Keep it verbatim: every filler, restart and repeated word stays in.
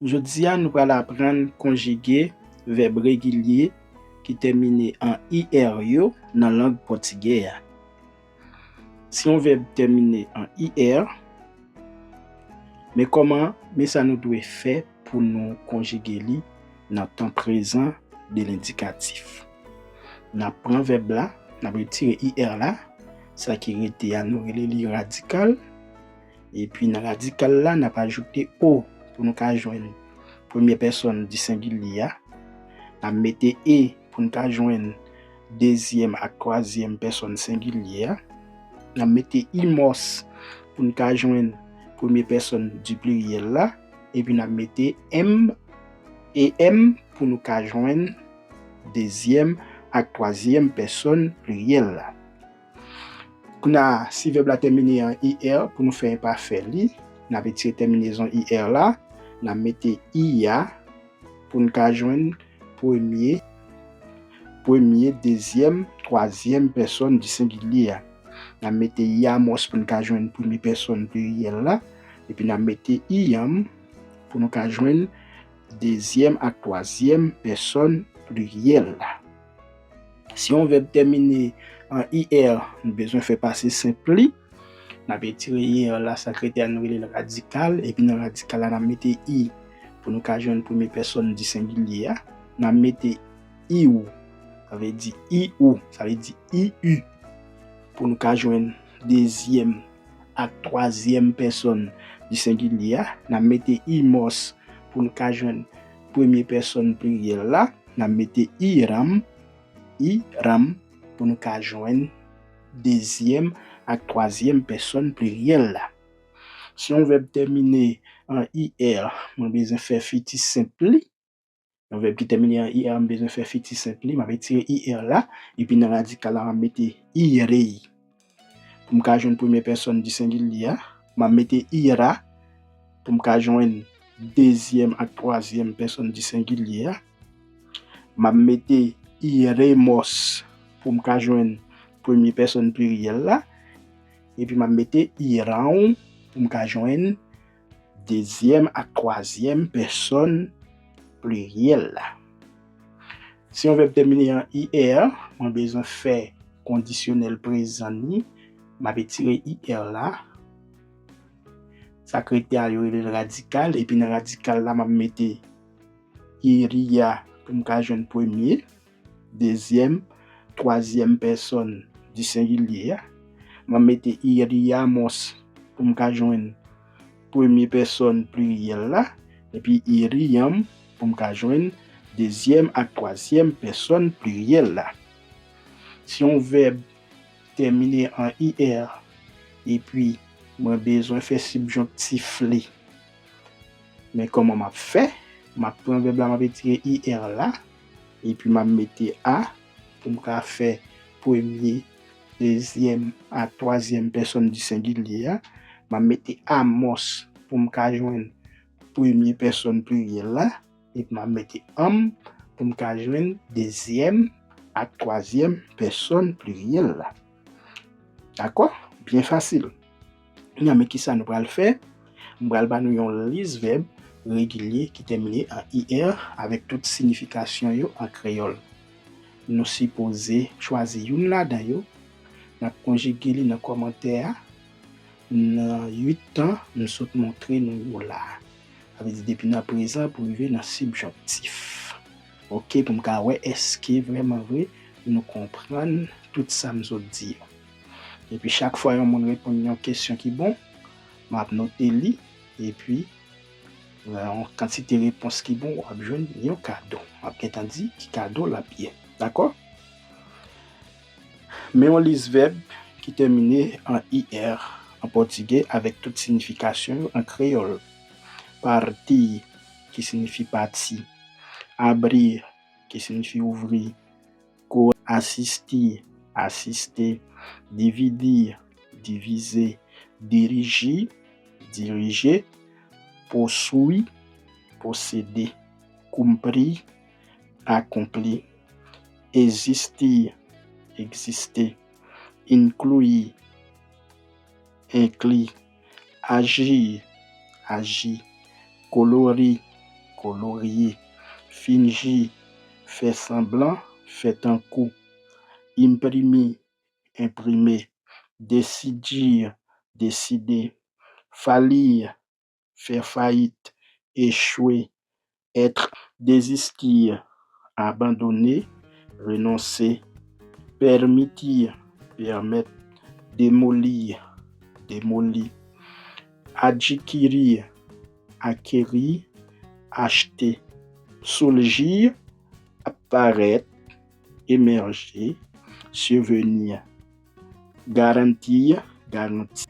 Jodi a, nou pral aprann konjige vèb regilye ki tèmine an I R yo nan lang pòtigè a. Si yon vèb tèmine an I R, men kòman, men sa nou dwe fè pou nou konjige li nan tan prezan de lendikatif. N ap pran vèb la, n ap retire I R la, sa ki rete a, nou rele li radikal. Epi nan radikal la, n ap ajoute O pou nou ka jwenn premye pèsòn di sengilye a. N ap mete E pou n ka jwenn dezyèm ak twazyèm pèsòn sengilye a. N ap mete I mòs pou n ka jwenn premye pèsòn di pliryèl la. Epi n ap mete M, E M pou nou ka jwenn dezyèm ak twazyèm pèsòn pliryèl la. Kounye a, si vèb la tèmine an I R, pou nou fè enpafè li, n ap retire tèminezon I R la, n ap mete I a pou n ka jwenn premye, premye, dezyèm, twazyèm pèsòn di sengilye a. N ap mete I a mòs pou n ka jwenn premye pèsòn pliryèl la, epi n ap mete I anm pou nou ka jwenn dezyèm ak twazyèm pèsòn pliryèl la. Si yon vèb tèmine an I R, nou bezwen fè pase senp li. N ap retire I R la, sa k rete a nou rele l radikal, epi nan radikal la, n ap mete I pou nou ka jwenn premye pèsòn di sengilye a. N ap mete I ou, sa vle di I ou, sa vle di I u, pou nou ka jwenn dezyèm ak twazyèm pèsòn di sengilye a. N ap mete I mòs pou nou ka jwenn premye pèsòn pliryèl la. N ap mete I ranm, I ranm, pou nou ka jwenn dezyèm ak twazyèm pèsòn pliryèl la. Si yon vèb tèmine an I R, mwen bezwen fè fiti senp li. Yon vèb ki tèmine an I R, m bezwen fè fiti senp li. M ap retire I R la, epi nan radikal la, m ap mete I rei pou m ka jwenn premye pèsòn di sengilye a. M ap mete I ra pou m ka jwenn dezyèm ak twazyèm pèsòn di sengilye a. M ap mete I re mòs pou m ka jwenn premye pèsòn pliryèl la. Epi m ap mete I ran w pou m ka jwenn dezyèm ak twazyèm pèsòn pliryèl la. Si yon vèb tèmine an I R, mwen bezwen fè kondisyonèl prezan li, m ap retire I R la. Sa k rete a, yo rele l radikal, epi nan radikal la, m ap mete I ri a pou m ka jwenn premye, dezyèm, twazyèm pèsòn di sengilye a. M ap mete I ri a mòs pou m ka jwenn premye pèsòn pliryèl la, epi I ri an m pou m ka jwenn dezyèm ak twazyèm pèsòn pliryèl la. Si yon vèb tèmine an I R, epi mwen bezwen fè sibjonktif li. Men kòman m ap fè? M ap pran vèb la, m ap retire I R la, epi m ap mete a pou m ka fè premye, dezyèm ak twazyèm pèsòn di sengilye a. M ap mete a mòs pou m ka jwenn premye pèsòn pliryèl la, epi m ap mete an m pou m ka jwenn dezyèm ak twazyèm pèsòn pliryèl la. Dakò? Byen fasil. Kounye a, men kisa nou pral fè? M pral ba nou yon lis vèb regilye ki tèmine an I R avèk tout siyifikasyon yo an kreyòl. Nou sipoze chwazi youn ladan yo. N ap konjige li nan kòmantè a, nan uit tan m sot montre nou yo la a. Sa vle di depi nan prezan pou rive nan sibjonktif. Oke, pou m ka wè èske vrèman vre nou konprann tout sa m sot di yo. Epi chak fwa yon moun reponn yon kesyon ki bon, m ap note li, epi yon kantite repons ki bon, w ap jwenn yon kado. M ap gentan di ki kado l ap ye. Dakò? Men yon lis vèb ki tèmine an I R an pòtigè avèk tout siyifikasyon yo an kreyòl. Partir, ki siyifi pati. Abrir, ki siyifi ouvri. Ko-, asistir, asiste. Dividir, divize. Dirigir, dirije. Posuir, posede. Cumprir, akonpli. Existir, egziste. Incluir, enkli. Agir, aji. Colorir, colorier, fingir, fè sanblan, fè tankou, imprimer, imprimer, decidir, décider, falir, fè fayit, echwe, être, désistir, abandonner, renoncer, permitir, permettre, démolir, démoli, adquirir, acquérir, acheter, surgir, apparaître, émerger, survenir, garantir, garanti,